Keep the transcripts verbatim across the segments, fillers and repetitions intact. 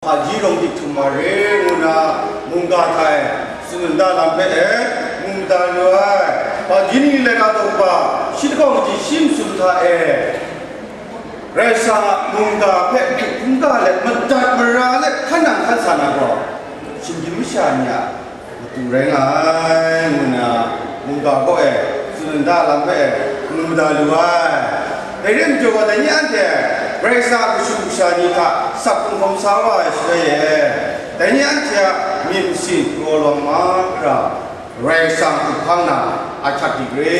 Hpaji rawng dik htum wa re ngu na mungga hta e tsun nta lam hpe e mu mada lu ai. Hpaji ni laika daw kaba shi lahkawng kaji shi masum hta e Karai Kasang a mungga hpe hkungga let madat mara let hkan nang hkan sa na gaw, shinggyim masha ni a matu rai nga ai, ngu na mungga kaw e tsun nta lam hpe mu mada lu ai. Dai re ai majaw gaw, dai ni anhte Karai Kasang a kashu kasha ni hta sak hkrung hkawm sa wa ai shaloi e, dai ni anhte a myit masin kraw lawm mahkra Karai Kasang up hpang na a hkyat dik re,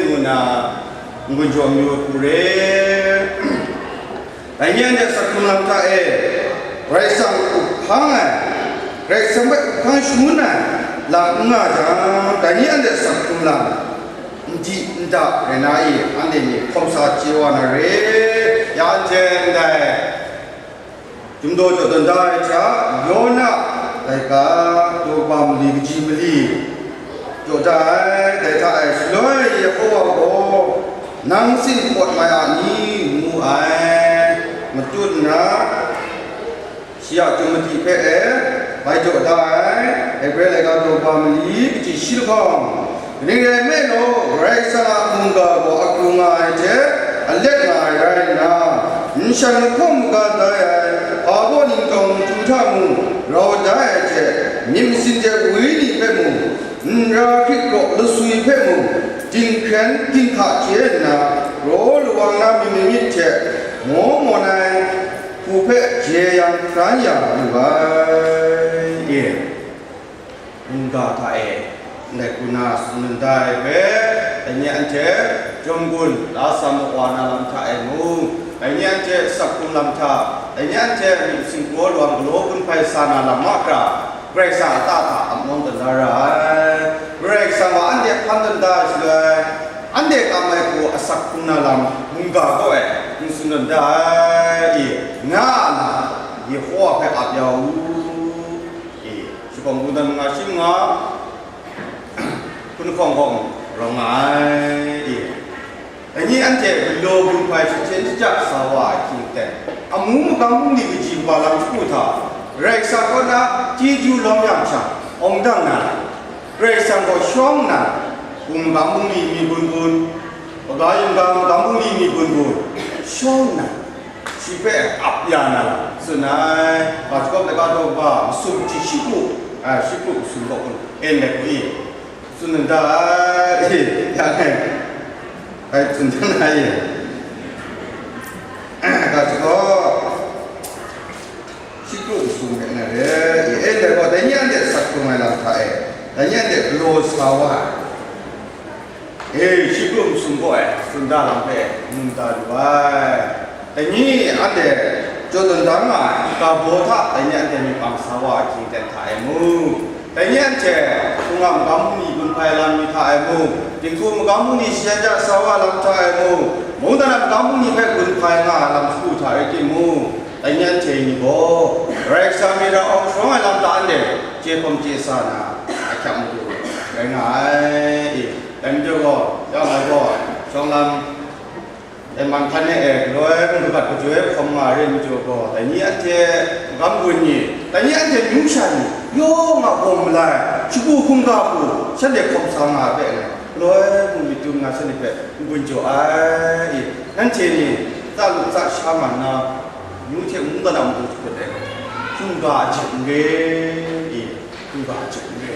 ngu na n-gun jaw mayu hku re. Dai ni anhte sak hkrung lam hta e, Karai Kasang up hpang ai, Karai Kasang hpe up hpang shangun ai lam n nga jang, dai ni anhte sak hkrung lam n di n da rai na i, anhte ni hkawm sa chye wa na re. Ya anhte ndai Chyum daw jaw dan da ai hta, Yona laika daw kaba mali kaji mali jaw da ai, dai hta e shaloi Yehova gaw, "Nang sin pawt mai a ni?" ngu ai. Matut nna, shi a chyum madi hpe e bai jaw da ai, Hebre laika daw kaba mali kaji shi lahkawng, Kaning rai nme law, Karai Kasang a mungga gaw akru nga ai hte, alet nga ai rai nna, nshan lahkawng maga tai ai, hpa baw ningtawng matu hta mung rau da ai hte, myit masin hte wenyi hpe mung, nra hkrit raw laswi hpe mung, dinghkren dinghka chye nna, raw lawang na myit maimyit hte, maw mawn ai hku hpe jeyang hkran ya lu ai. Mungga hta e ndai hku na tsun nta ai hpe, dai ni anhte jawm gun la sa mawa na lam hta e mung, dai ni anhte sak hkrung lam hta, dai ni anhte myit sing kraw lawang galaw gun hpai sa na lam mahkra, Karai Kasang a ta hta ap nawng tawn da ra ai. Karai Kasang gaw anhte hpan tawn da ai shaloi, anhte kam ai hku asak hkrung na lam mungga kaw e n tsun tawn da ai, i, nga a lam Yehova hpe ap ya u. I, shakawn kungdawn nga shi nga, hkun hkawng hkawng rawng nga ai, i. Dai ni anhte galaw gun hpai shahten shajak sa wa ai hkying ten, amu magam bungli kaji kaba lam shagu hta, Karai Kasang kaw na chyeju lawm yang sha, awng dang na, Karai Kasang gaw shawng nna, hpung magam bungli mi bun bun, kaga yumga magam bungli mi bun bun, shawng nna, shi hpe ap ya na, tsun ai. Ga shagawp laika daw kaba masum hti shi hku, a, shi hku masum kaw hku, en let hku i, tsun nta ai, ya ai, ai, tsun dan ai, ga shagawp, shi hku masum hpe na re, i, en let gaw, dai ni anhte sak hkrung ai lam hta e, dai ni anhte galaw sa wa ai. E, shi hku masum gaw e, tsun da lam hpe mu mada lu ai. Dai ni anhte jaw tawn da nga ai, ga baw hta dai ni anhte myit bang sa wa ai hkying ten hta e mu. Dai ni anhte hpung a magam bungli gun hpai lam mi hta e mu, dinghku magam bungli shayan ja sa wa lam hta e mu, mungdan a magam bungli hpe gun hpai nga ai lam shagu hta rai timung, dai ni anhte ni gaw, Karai Kasang myit ra awng sharawng ai lam hta anhte chye hkawm chye sa na, ahkyak madu rai nga ai. Dai majaw gaw, ya ngai gaw, shawng lam, dai man hkan e, e, galoi mung kagat kajoi hkawm nga ai re majaw gaw, dai ni anhte magam gun ni, dai ni anhte amyu sha ni, yawng a gawng malai, shagu hkungga hku, shanhte hkawm sa nga ai hpe ngai, galoi mung myit dum nga shanhte hpe n-gun jaw ai. Nanhte ni, tsa lu tsa sha nga nna, amyu hte mungdan a matu jahkut ai, hkungga a jep n re, hkungga a jep n re.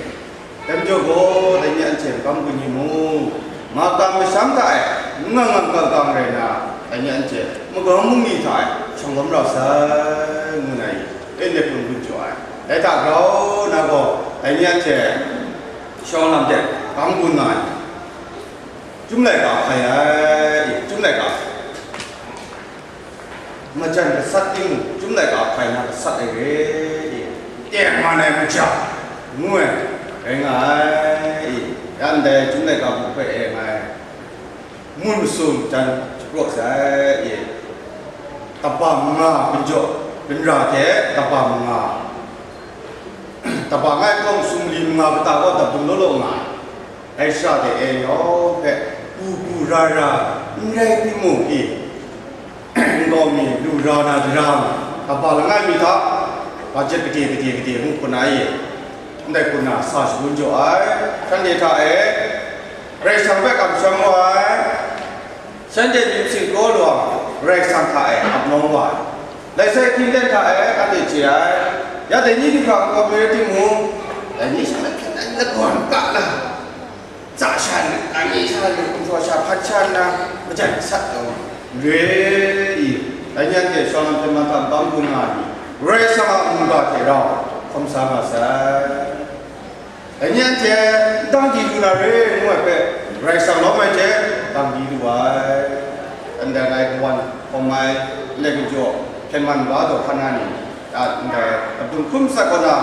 Dai majaw gaw, dai ni anhte magam gun ni mung, makam masham hta e, n gang gang gang gang rai nna, dai ni anhte magam bungli hta e shang lawm rau sai, ngu na i, en let hpung gun jaw ai. Dai hta grau na gaw, dai ni anhte shawng lam de, magam gun nga ai. Chyum laika hpai ai, chyum laika. Majan gasat timung, chyum laika hpai na gasat ai re, i, tengman ai maja, ngu ai, rai nga ai, i, ya ndai chyum laika hku hpe e nga ai, mun masum jan shapraw sai, i, kaba manga, binjaw, binra hte kaba manga, kaba ngai hkawng sumli manga kata gaw dabun law law nga ai. Dai sha de e yawng hpe, bu bu ra ra, n rai timung, i, nkau mi lu ra na daram, kaba langai mi hta, Ajep gade gade gade ngu hkuna i, ndai hkuna sa shangun jaw ai, shanhte hta e, Karai Kasang hpe kamsham wa ai, shanhte myit singkaw lawang Karai Kasang hta e ap nawng wa ai, lai sai hpyi nten hta e anhte chye ai, ya dai ni du hkra n kawp ai rai timung, dai ni sha na hpyi nten lagawn ga la, tsa sha lu, ani sha lu, gumhpraw sha hpat sha nna, majan sat taw, re i, dai ni anhte shawng lam hte mantang bang gun nga ai ni, Karai Kasang a mungga hte rau hkawm sa nga sai. Dai ni anhte ndang di lu na re ngu ai hpe, Karai Kasang lawm ai hte ndang di lu ai. Ndai ngai kawan hkawm ai, ndai kajaw hpyen man ga taw hkan na ni, a, ndai, a, dum hkum sat kaw na,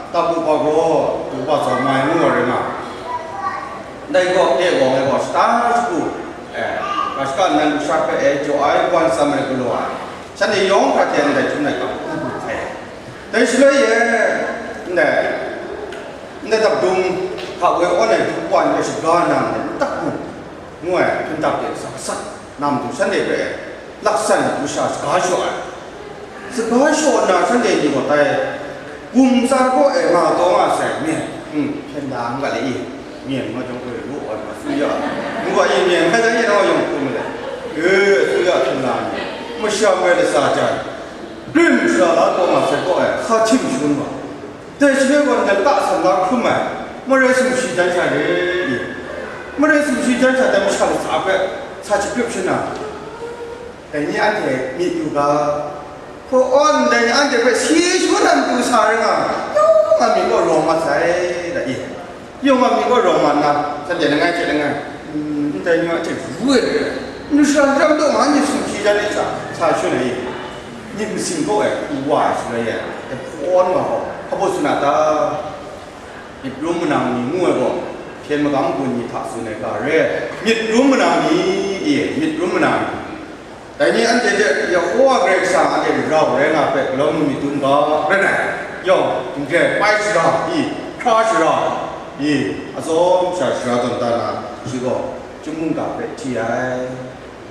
tapu pa gaw, du pa zawn mai ngu ai rai nga, ndai gaw, e gaw, ngai gaw, shata shagu, e, ga shaka nnan lusha hpe e jaw ai, wan tsam ai galaw ai, shanhte yawng hkra hte ndai htum ai ga hku hkai ai. Dai shaloi e, ndai, ndai dapdung hta woi awn ai du wan ai shaga na ndai, ntak hku ngu ai, hpyen dap de sa sat na matu, shanhte hpe laksan masha saga shaw ai. Saga shaw nna shanhte ni gaw tai, gumtsa kaw e nga taw nga sai, myen, hpyen da n ga le i, myen nga jawng gaw lu ai ma, su ya, ngu ga i, myen hkai da, yen wa yawng hkum le, e, su ya hpyen da ni, masha mai latsa jan, grin shara la taw nga sai kaw e, hka htim shangun wa. Dai shaloi gaw, ndai lata san la hkrum ai, Marai sumshi jan sha re i, Marai sumshi jan sha dai masha latsa hpe sa shagrip shanang, dai ni anhte myit yu ga, hpaw awn dai ni anhte hpe si shangun ai matu sa rai nga, yawng a myit gaw rawng mat sai, da i, yawng a myit gaw rawng mat nna, shanhte langai hte langai, mm, ndai ni anhte ru ai, lusha lam taw nga, myit sumshi jan e sa, sa shun ai i, myit masin kaw e hku wa ai shaloi e, dai hpaw awn wa gaw, hpa baw tsun a ta? Myit rum manang ni ngu ai gaw, hpyen magam gun ni hta tsun ai ga re, myit rum manang ni, e, myit rum manang ni. Dai ni anhte hte Yehowa Karai Kasang a hte rau rai nga hpe galaw mu myit dum ga rai ngai. Yawng, n-, grai pai shara i, hkra shara i, atsawm sha shara tawn da na, shi gaw chyum mungga hpe hti ai.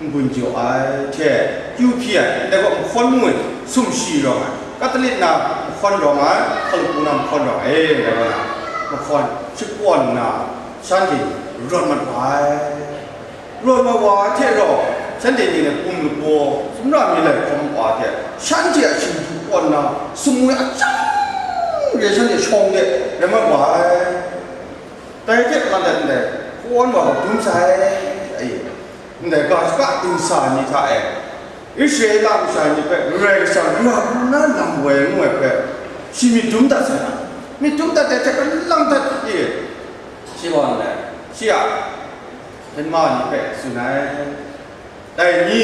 N-gun jaw ai hte kyu hpyi ai, ndai gaw mahkawn mung e sumshi rawng ai, Katolik na mahkawn rawng ai, hkalup na mahkawn rawng ai, ndai gaw na mahkawn shakawn nna, shanhte ni rawt mat wa ai. Rawt mat wa ai hte rau, shanhte ni na bum lagaw, sumra mi lai hkawm wa ai hte, shanhte a shingdu kawn na sumwi achang re shanhte shawng de rai mat wa ai. Dai hte maren ndai hkawn wa hkawm dum sai, ai, ndai ga shaka dingsa ni hta e, Israela masha ni hpe Karai Kasang ya pru na lam woi ngu ai hpe, shi myit dum dat sai na, myit dum dat ai hte kalang dat e, shi wa ndai, shi a hpyen ma ni hpe tsun ai. Dai ni,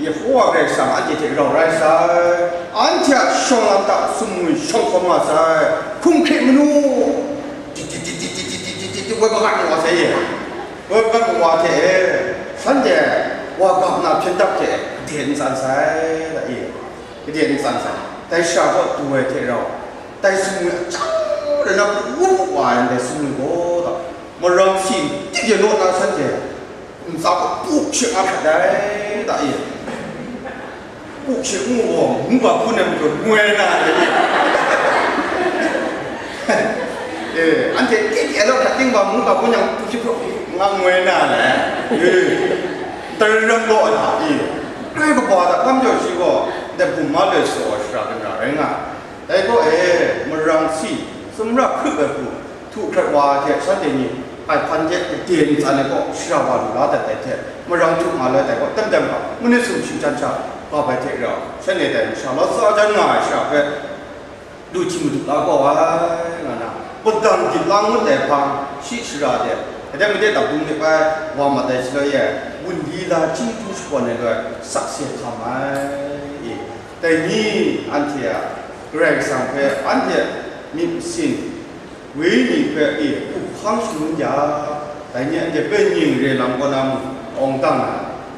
Yehowa Karai Kasang anhte hte rau rai sai, anhte a shawng lam hta sumwi shawng hkawm nga sai, hkum hkrit manu, di, di, di, woi magat wa sai ye, woi magat wa hte e, shanhte wa gap na hpyen dap hte gade n tsan sai, da e, gade n tsan sai, dai sha gaw du ai hte rau, dai sumwi a chyang rai na, pru wa ai ndai sumwi gaw, da, marang si n-, tit ya naw na shanhte, ntsa gaw puk she nga hkrat ai, da e. Puk she ngu gaw, ngu ga hpun ai majaw ngoi na ai. E, anhte tit ya naw hkrat ting gaw, ngu ga hpun yang puk she puk nga ngoi na ai. E, dai ram gaw ai hta e. Grai kaba hta hkam jaw shi gaw, ndai bum ma loi sa ai shara kanu rai nga ai. Dai gaw e, marang si, sumra hkrup ai hku, htu hkrat wa ai hte shanhte ni, hkai hpan hte gade ntsan ai kaw shara wa lu la dat ai hte, marang htu nga la dat ai kaw, tem tem hpa, manit sumshi jan sha, gap ai hte rau, shanhte dai masha lau tsa jan nga ai shara hpe, lu hti madu la kau ai, nga na, padang gyit la ngut ai hpang, shi shara de, gade made dap dung de bai, wa mat ai shaloi e, wunli la chyeju shakawn ai loi, sakse hkam ai, e, dai ni anhte a Karai Kasang hpe anhte myit masin, wenyi hpe e hku hkang shangun ya, dai ni anhte hpe ning re lam kaw na mung awng dang na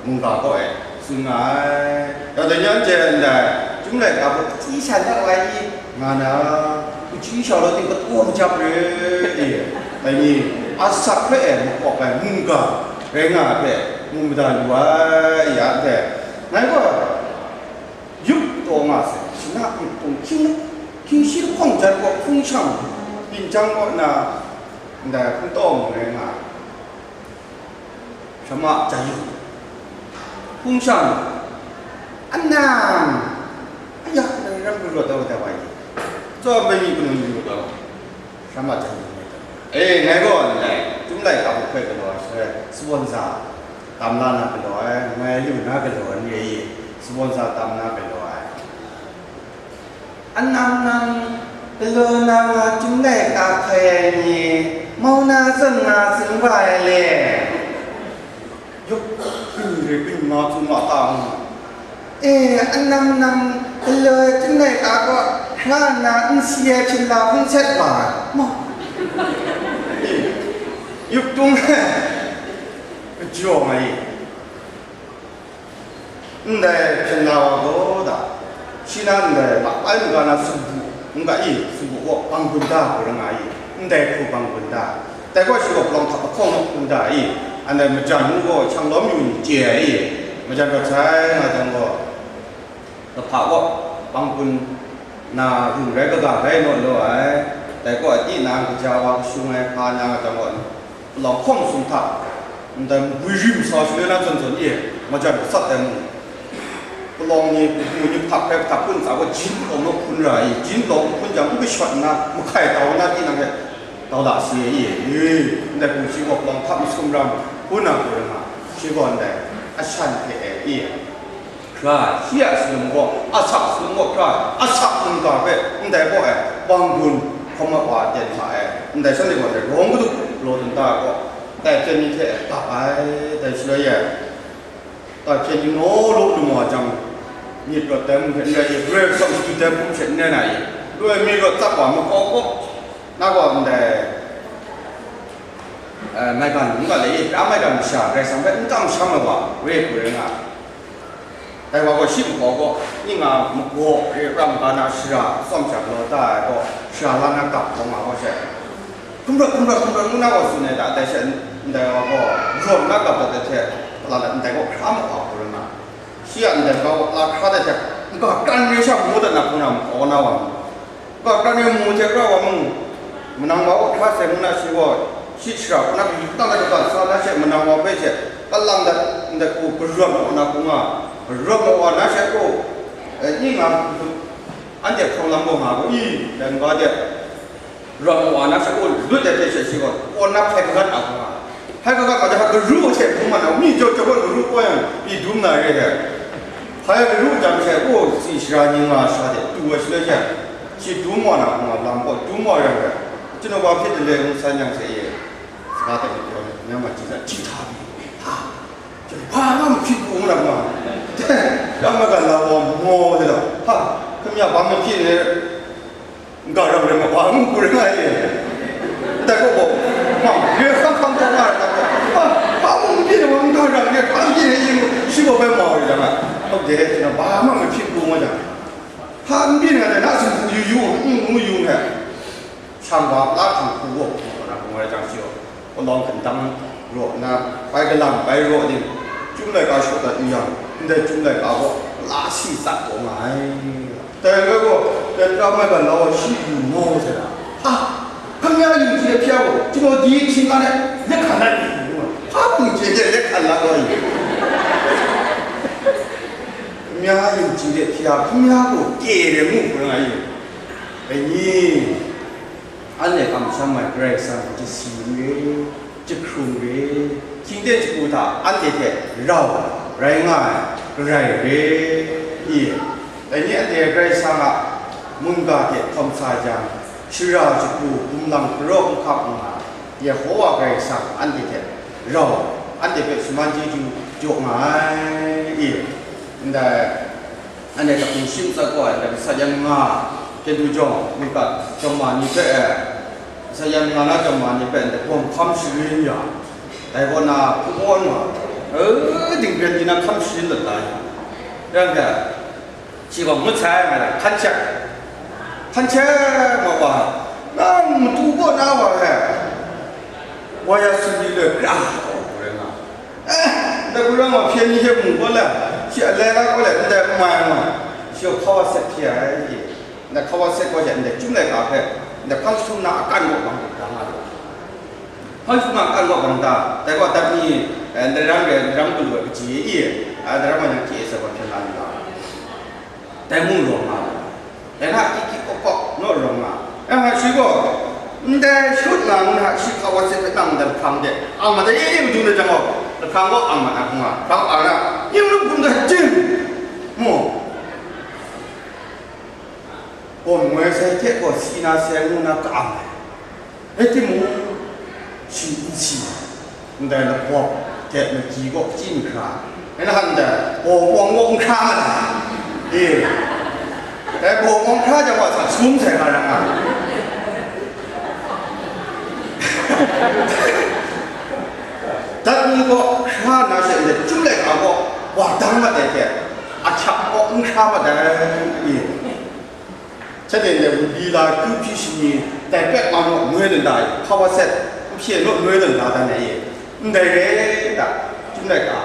mungga kaw e tsun nga ai. Ya dai ni anhte ndai Chyum laika hpe hpyi sha na wa i nga na, hpyi sha law ting kataw majap re e, dai ni asak hpe e makawp ai mungga rai nga ai hpe mu mada lu ai, ya anhte ngai gaw yup taw nga sai, shana myit hpung hkying Hping shi lahkawng jan gaw hpung shang, hping jang kaw na, ndai hpung taw mung rai nga ai. Shama Jayu, hpung shang, anang, ayak, nang ram lu rawt taw da wa i, tsawm bai mi kunung lu rawt taw, Shama Jayu ngai taw. E, ngai gaw ndai, Chyum Laika hpe galaw ai, shaloi, sponsor tam la na galaw ai, ngai lu na galaw ai ni e, sponsor tam na galaw ai. Anang nang, galaw na nga Chyum Laika hkai ai ni, mau na zawn na tsun wa ai le? Yawk byin re byin nga tsun ma ta nga. E, anang nang, galaw ai Chyum Laika kaw hkra nna n si ai hpyen la hpung sat wa ai. Ma. E, yawk tung e. Kajawng ai. Ndai hpyen la wa gaw da, shi na ndai lakpai maga na sumpu, n ga i, sumpu gaw bang gun da, hku rai nga i, ndai hku bang gun da. Dai gaw shi gaw palawng hkap lahkawng naw hkun da i, ndai majan ngu gaw shang lawm yu ni chye ai i, majan rawt sai nga jang gaw, lahpa gaw bang gun na rung rai kaga rai naw law ai. Dai gaw a tinang kaja wa kashung ai hpa na nga jang gaw, palawng hkawng sung hta, ndai magwi rim sa shaloi na zawn zawn e, majan gasat ai mung, palawng ni, mung ni htak hkrai htak kun tsa gaw, jin palawng naw hkun ra i, jin palawng hkun jang, n kashawt nna, mahkai tau nna, tinang e, tau la si ai i, e, ndai hpung shi gaw palawng htak masum ram, hkun na hku rai nga, shi gaw ndai, ashan hte e, i. Hkra, shi a salum gaw, asak salum gaw hkra, asak mungga hpe ndai gaw ai, bang gun hkawm ai wa ten hta e, ndai shanhte gaw ndai rawng kadu galaw dun da ai gaw, tai hpyen ni hte gap ai, dai shaloi e, tai hpyen ni naw law lu ma jang, myit rawt dai mung hte n rai i, Karai Kasang shadu dai hpung hte n rai na i, loi myit rawt tsap wa makau gaw, na gaw ndai, eh, maigan mungga le i, pra maigan masha Karai Kasang hpe n kamsham ai wa, re hku rai nga ai. Dai wa gaw shi makau gaw, ning a magaw re ram ga na shara tsawm sha galaw da ai gaw, shara la na gap hkawng nga gaw she, hkum rawt, hkum rawt, hkum rawt, ngu na gaw tsun ai da, dai she ndai wa gaw, rawt na gap dat ai hte, la let ndai gaw hkra ma wa hku rai nga. Shi a ndai gaw la hkra dat hte, n ga kran re sha maw dat na hkung na makau na wa mu. Ga kran e mu hte ra wa mu, manang wa kaw hkra sai ngu na shi gaw, shi shara kaw na kayu tang ai kaga sa na she manang wa hpe she, kalang dat ndai hku karawt maw na hku nga, karawt maw wa na she gaw, e, ning nga hku, anhte hkawng lam gaw nga gaw, i, dai n-ga de, rawt maw wa na she gaw, lut ai hte she shi gaw, kaw na hpai kagat a hku nga. Hpai kaga ga jahta garu hte hpung mat na, mi jaw jaw gaw garu kau yang, pyi dum na re ai. Hpai garu jang hte, gaw tsi shara ni nga sha de, du ai shaloi she, shi dum wa na, nga lam gaw dum wa yang gaw, Chyum wa hpyi de le ngu san yang hte ye, sara hte myit yaw myit, nang ma chyi sa, chyi hta pyi, ha, chyum hpa nga mahpyi hku ngu na ma, ya ma ga la wa maw de la, ha, hkum ya, ba mahpyi ni, N ga rang rai ma, wa ngu hku rai nga e. Ndai gaw gaw, ma, re hkang hkang gaw nga rai nga, ma, hpa mung n byin ai wa, n ga rang re, hpa n byin ai yin, shi gaw bai mau rai jang a, hkau de, na ba ma mahpyi hku nga jang, hpa n byin ai, na sumpu yu yu, n ngu yu ai, shang wa la hkang hku gaw, na hku nga rai jang shi gaw. Palawng hkindang raw nna, bai galam bai raw ning, Chyum Laika shaw dat yu yang, ndai Chyum Laika gaw la si tsat taw nga ai. Dai rai gaw, dai pra mai ga lau ai shi yu mau sai na, ha, hkam ya yu hte hpya gaw, chyum di hkying an ai, lek hkan ai, hpa hpung chye de lek hkan la gaw yu. Hkam ya yu hte hpya, hkam ya gaw kye de mu hpung ai yu. Dai ni, Anhte kamsham ai Karai Kasang a chyasi re, jahkrung re, hkying ten shagu hta anhte hte rau rai nga ai Karai re, i? Dai ni anhte Karai Kasang a mungga hte hkawm sa jang, shara shagu, bum lang hkaraw nhkap nga, Yehowa Karai Kasang anhte hte rau, anhte hpe shaman chyeju jaw nga ai, i? Ndai Anhte kabu shim tsat gaw ai, masat yan nga, chyeju jawng, mungkan, jawng ma ni hpe e, masat yan nga na jawng ma ni hpe ndai gawm hkam sharin ya, dai kaw na hpung awn wa, e, dingren di na hkam sharin dat da ya. Rai nna, shi gaw ngut sai, nga ai, hkan hkyet, hkan hkyet ma wa, nang matu kaw na wa e, wa ya sumri loi pra, rai nga. Eh, ndai hku rai nga, hpyen ni hte mu gaw le, shi a lai la gaw le, ndai n mai nga, shi hkawa sek hpyi ai, Ndai hkawa set kaw hte ndai Chyum laika hpe ndai hpang jahtum na akan kaw bang da nga lu. Hpang jahtum na akan kaw bang da, dai gaw dat mi, eh, ndai ram re, ndai ram galu ai kaji i, a, ndai ram gaw yang T S F hpyen la lu ga, dai mung rawng nga ai. Dai na ki ki kawk kawk naw rawng nga ai. Nga shi gaw, ndai shut nga ngu na shi hkawa set hpe nang ndai lahpang de ang ma dai, e, e, madu na jang gaw, lahpang gaw ang ma na hkung nga, hpang ang na, ning lup hkung ga jing mu. Gawn ngoi sai hte gaw si na sai ngu na ka-ang ai. Rai timung, shi n si, ndai labawk hte magyi kaw chyi n hkra, rai na han ndai baw mawng kaw n hkra ma ta? E, dai baw mawng hkra jang wa sa sum sai nga ra nga. Dat ni kaw hkra na she ndai Chyum laika kaw wa dang mat ai hte, ahkyak kaw n hkra mat ai. E. Shanhte ndai wunpyi la kyu hpyi shani dai pet ma naw noi dan da ai, hkawa set n hpye naw noi dan da dan ai e, ndai re da, Chyum laika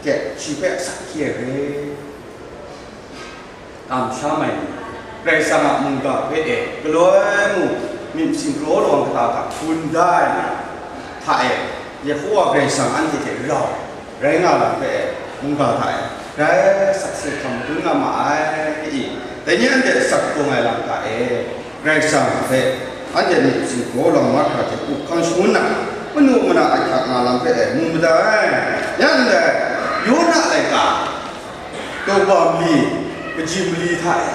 hte shi hpe asak hkye ai re. Kamsham ai ni, Karai Kasang a mungga hpe e galoi mu, myit masin kraw lawang kata hta hpun da ai ni hta e, Yehowa Karai Kasang anhte hte rau rai nga lam hpe e, mungga hta e grai sakse hkam madun nga ma ai i? Dai ni anhte asak hkrung ai lam hta e, Karai Kasang hpe anhte myit masin kraw lawang mahkra hte up hkang shangun na, manu mana ahkyak nga lam hpe e mu mada ai. Yan dai, Yona laika, daw ba mali, kaji mali hta e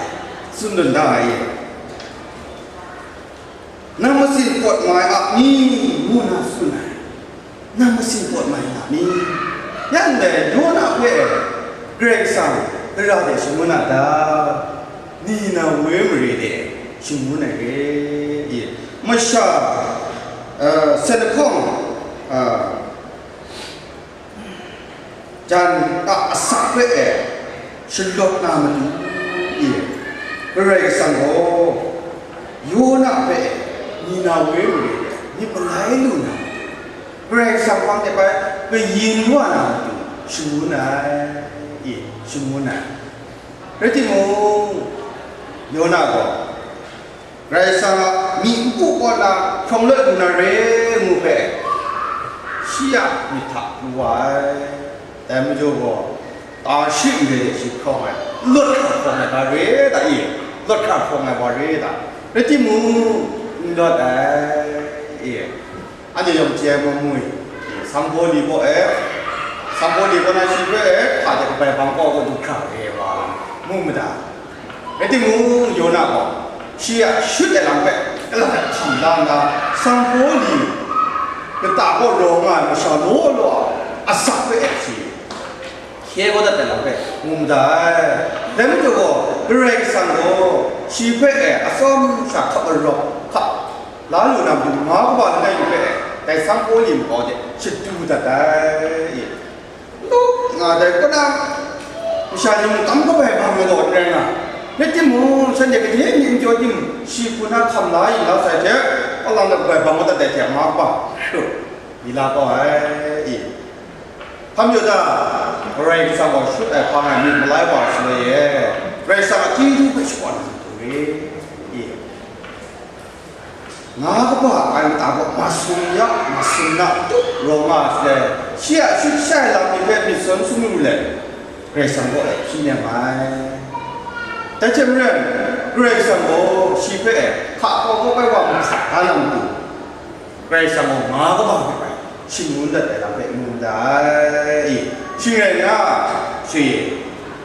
tsun dan da ai. Nang masin pawt mai a mi? Ngu na tsun ai. Nang masin pawt mai a mi? Yan dai, Yona hpe Karai Kasang gara de shangun a ta? Ninawe mare de shangun ai re i? Masha, uh, sanahkawng, uh, jan a asak hpe e shalawt na matu e, Karai Kasang gaw Yona hpe e Ninawe mare de myit malai lu na matu, Karai Kasang hpang de bai kayin wa na matu shangun ai, e, shangun ai. Rai timung, Yona gaw Karai Kasang a myi npu kaw na hkrawng lawt lu na re ngu hpe, shi a myit hta pru wa ai. Dai majaw gaw, Tarshish ndai de shi hkrawng ai, lawt hkra hkrawng ai ga re ta e? Lawt hkra hkrawng ai wa re ta? Rai timung, n lawt ai e. Anhte yawng chye ai mu mu i? Sanghpauli kaw e, Sanghpauli kaw na shi hpe e hpa de kabai bang kaw kaw du hkra re wa, mu mada? Rai timung, Yona gaw shi a shut ai lam hpe kala hti la nna, Sanghpauli kata kaw rawng nga ai masha law law a asak hpe e shi hkye kau dat ai lam hpe mu mada ai. Dai majaw gaw, Karai Kasang gaw shi hpe e atsawm sha hkap arawk hkap la lu na matu, nga kaba langai mi hpe e dai Sanghpauli makau de shadu dat ai. Lup nga dai, kaw na masha ni mung tam kabai bang ai gaw n rai nga, rai timung, shanhte kahte myi n jaw tim, shi hku na hkam la yu la sai hte, alang na kabai bang madat dai hte, nga kaba shut, yi la kau ai i? Hpa majaw ta? Karai Kasang gaw shut ai hpang e myit malai wa shaloi e, Karai Kasang a chyeju hpe shawa na matu re i? Nga kaba ai mata gaw masum ya, masum na tup rawng nga ai shaloi, shi a shut shai lam ni hpe myit sawn sumru let, Karai Kasang kaw e hpyi nem ai. Dai hte maren, Karai Kasang gaw shi hpe hka kau kau ai wa mahkra da na matu, Karai Kasang gaw nga kaba hpe bai shangun dat ai lam hpe mu ndai. Shing rai nna, shi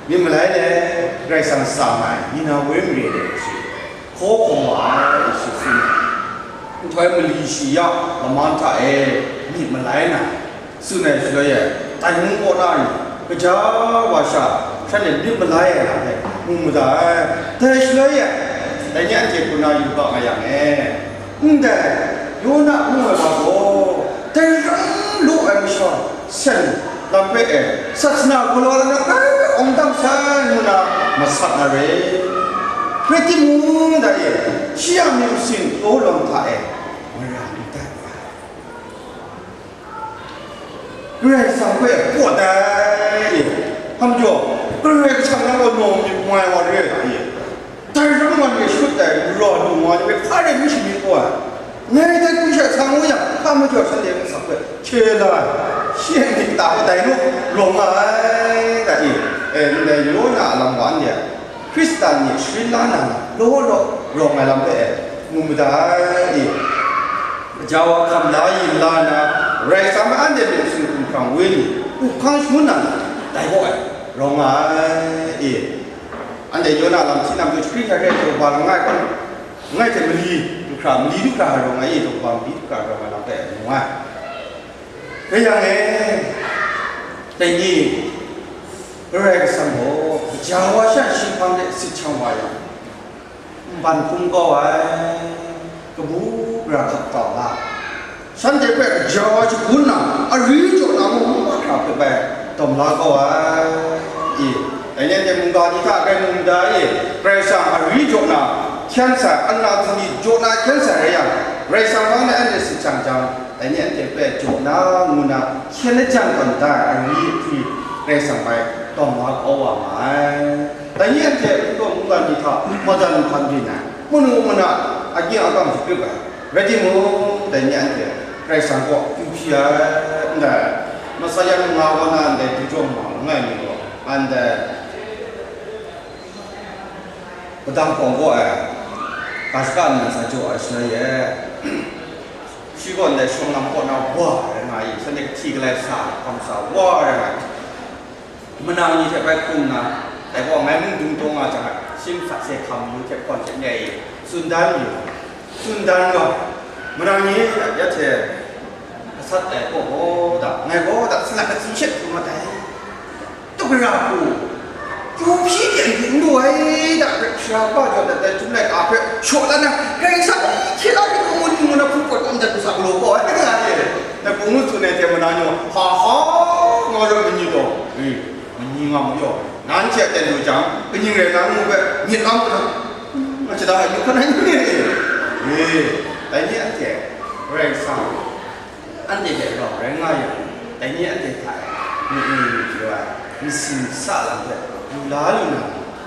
myit malai let Karai Kasang tsang ai Ninawe mare de shi hkaw hkawm wa ai, shi tsun ai. Nhtoi mali shi ya laman hta e myit malai na, tsun ai shaloi e, tai hpung kaw na ni, kaja wa sha shanhte myit malai ai lam hpe mu mada ai. Dai shaloi e, dai ni anhte hku na yu ga nga yang e, ndai Yona ngu ai wa gaw, dai ram lu ai masha sen lam hpe e, sasana galaw ai lam hpe awng dang sai ngu na masak na re. Rai timung, dai e, shi a myit masin taw lawm hta e mara n dat wa ai. Karai Kasang hpe pawt ai, hpa majaw, Karai Kasang nang gaw nawng myit mai wa re ai. Dai ram wan e shut ai, lu ra lu nga ai hpe hpa rai mi shamyit gaw ai. Ngai dai hku sha sa ngu yang, hpa majaw shanhte a asak hpe hkye la ai. Shi a myit kata hpe dai nu, rawng nga ai, da i? E, ndai Yona a lam wa anhte a Hkristan ni sharin la na, law law rawng ai lam hpe e, mu mada ai i? Gaja wa hkam la yin la na, Karai Kasang hpe anhte myit masin hkumhkrang wenyi, up hkang shangun na, dai gaw ai, rawng nga ai i? Anhte Yona lam hti nam tu shakri hkrai hkrai daw kaba langai hkan, langai hte mali du hkra, mali du hkra ai rawng ai i, daw kaba mali du hkra ai rawng ai lam hpe mu ai. Rai yang e, dai ni, Karai Kasang gaw gaja wa sha shi hpang de sit shang wa yang, nban hkum kau ai, kabu gara hkap kau la, shanhte hpe gaja wa shagun na, ari jaw na mung mahkra hpe bai dawm la kau ai. I, dai ni anhte mungga ni hta grai mu mada i? Karai Kasang ari jaw na hkyen sai, ana htingli jaw na hkyen sai rai yang, Karai Kasang hpang de anhte sit shang jang, dai ni anhte hpe jaw na ngu na hkyen lajang tawn da ai ari ahkri Karai Kasang bai dawm la kau wa ma ai. Dai ni anhte hpung daw mungga ni hta madan hkan byin ai, manu mana, agyi agam shakrup ai. Rai timung, dai ni anhte Karai Kasang kaw yu hpyi ai, ndai Messiah ngu nga wa na ndai du jaw ma langai mi gaw, ndai Padang hpawng kaw ai, ga shaka nnan sa jaw ai shaloi e, shi gaw ndai shawng lam kaw na wa rai nga i, shanhte kahti galai sa ai hkawm sa wa rai nga i, manang ni hte bai hkrum nna, dai gaw ngai mung dung taw nga jang ai, shi masat se hkam mung hte hpawn hte nyai i, tsun dan yu, tsun dan gaw, manang ni ya hte gasat ai gaw gaw da, ngai gaw da, sanak katsi she hkrum mat ai. Tup gara hku, yu hpyi de n lu ai da, sara kaba jaw dat ai Chyum laika hpe shaw la na, Karai Kasang hkye la hkye hkrum ngu ngu na hpung pawt kawm dat lu sa galaw gaw ai, nga ai. Na hpung ngu tsun ai hte mana ni, ha ha, nga rawt mani taw, e, mani nga mu yaw, nanhte a ten lu jang, kaning rai na ngu hpe myit lam na, nga shada yu hkan ai ni, e, dai ni anhte Karai Kasang anhte hte rau rai nga yang, dai ni anhte hta e, myit ni myit pyi wa ai, masin sa lam hpe lu la lu na,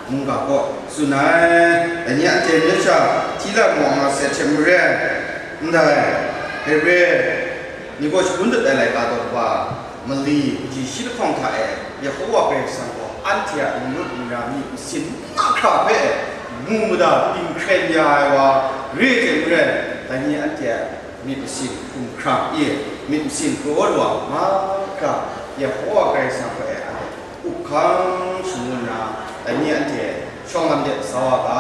mungga kaw tsun ai. Dai ni anhte myit sha hti lam wa nga sai hte maren, ndai Hebre ni gaw shagun dat ai laika daw kaba mali kaji shi lahkawng hta e, Yehova Karai Kasang gaw anhte a n-, n-, myit masin mahkra hpe mu mada, dinghkren ya ai wa re ai hte maren, dai ni anhte a myit masin hkumhkrang e, myit masin kraw wa mahkra, Yehova Karai Kasang hpe anhte up hkang shangun nna, dai ni anhte shawng lam de sa wa ga,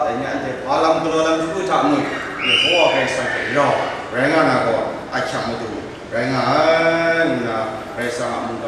dai ni anhte hpa lam galaw lam shagu hta mung, Yehova Karai Kasang hte rau rai nga na gaw, ahkyak matu rai nga ai, ngu nna Karai Kasang a mung